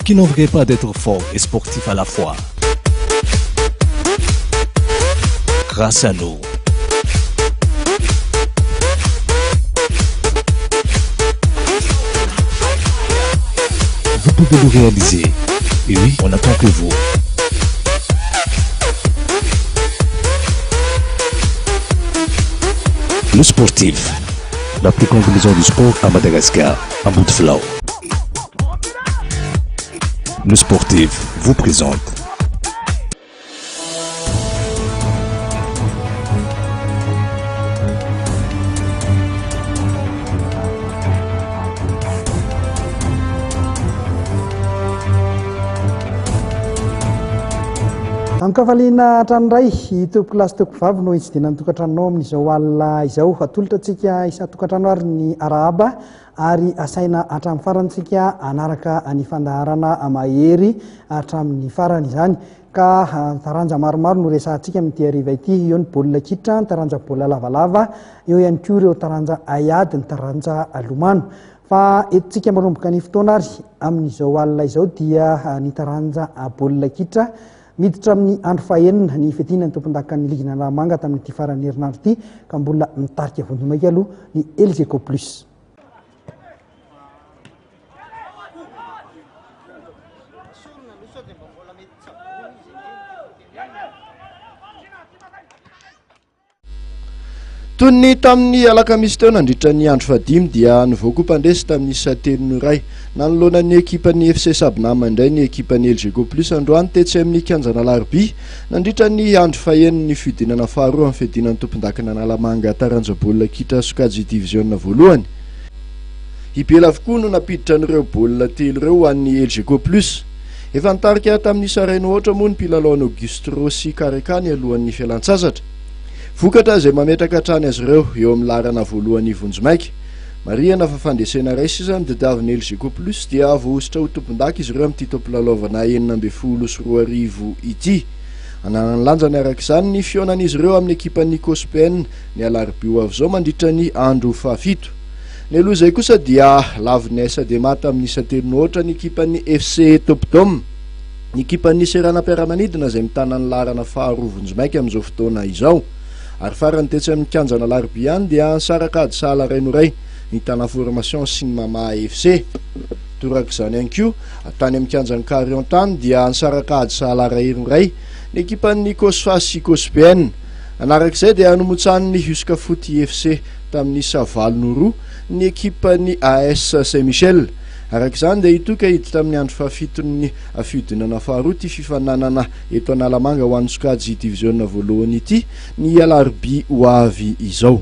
Qui n'envierait pas d'être fort et sportif à la fois Grâce à nous. Vous pouvez le réaliser. Et oui, on attend que vous. Le sportif, la plus grande maison du sport à Madagascar, à Ambodifilao. Le sportif vous présente. Ankafaliana hatrany indray tompokolahy sy tompokovavy no hitsidina ny tokantranonao amin'izao alina izao. Atolotra antsika isan-tokantrano ary ny arahaba ary asaina hatramin'ny farany isika hanaraka ny fandaharana mahery hatramin'ny farany izany. Ka taranja maromaro no resahantsika amin'ity hariva ity. Eo ny baolina kitra, ny taranja baolina lavalava, eo ihany koa ireo taranja haiady, ny taranja lomano. Fa entintsika manomboka ny fotoana ary amin'izao alina izao dia ny taranja baolina kitra. Miditra amin'ny andro fahenina ny fiadiana ny tompondakan'ny ligin'Analamanga tamin'ity faran'ny herinandro ity ka mbola mitarika vonjimaika aloha ny Elgeco Plus. Toy ny tamin'ny alakamisy teo nandritra ny andro fahadimy dia nivoaka ho mpandresy tamin'ny isa telo no iray nanoloana ny ekipan'ny FC Sabnam indray ny ekipan'ny Elgeco Plus androany tetsy amin'ny kianjan'Alarobia nandritra ny andro fahenin'ny fihodinana faharoa amin'ny fiadiana ny tompondakin'Analamanga taranja baolina kitra sokajy diviziona voalohany. I Bela avokoa no nampiditra an'ireo baolina telo ireo ho an'ny Elgeco Plus. Efa nitarika tamin'ny isa iray no aotra moa ny mpilalaon'i Augustro sy Kareka nialohan'ny fialantsasatra. Vokatra izay mametraka hatrany azy ireo eo amin'ny laharana voalohany vonjimaika. Marihana fa fandresena iray sisa no tadiavin'ny Elgeco Plus dia voahosotra ho tompondaka izy ireo amin'ity taom-pilalaovana 2016 ity. Ananan'ny lanjany araka izany ny fihaonan'izy ireo amin'ny ekipan'ny Cospn ny alarobia ho avy izao mandritra ny andro fahafito. Nialoha izay kosa dia lavin'ny AS Adema tamin'ny isa telo no aotra ny ekipan'ny FC Topdom. Ny ekipan'ny seranam-piaramanidina izay mitana ny laharana faharoa vonjimaika amin'izao fotoana izao. Ary farany tetsy amin'ny kianjan'Alarobia ihany dia nisaraka ady sahala iray no iray ny Tana Formation sy ny Mama FC. Torak'izany ihany koa, tany amin'ny kianjan'i Carion tany dia nisaraka ady sahala iray no iray ny ekipan'ny Cosfa sy Cospn. Narak'izay dia nomotsanin'ny Uscafoot FC tamin'ny isa valo no roa ny ekipan'ny AS Saint Michel. Araka izany dia hitohy ka hiditra amin'ny andro fahafiton'ny fihodinana faharoa ity fifaninanana eto Analamanga ho an'ny sokajy diviziona voalohany ity ny alarobia ho avy izao.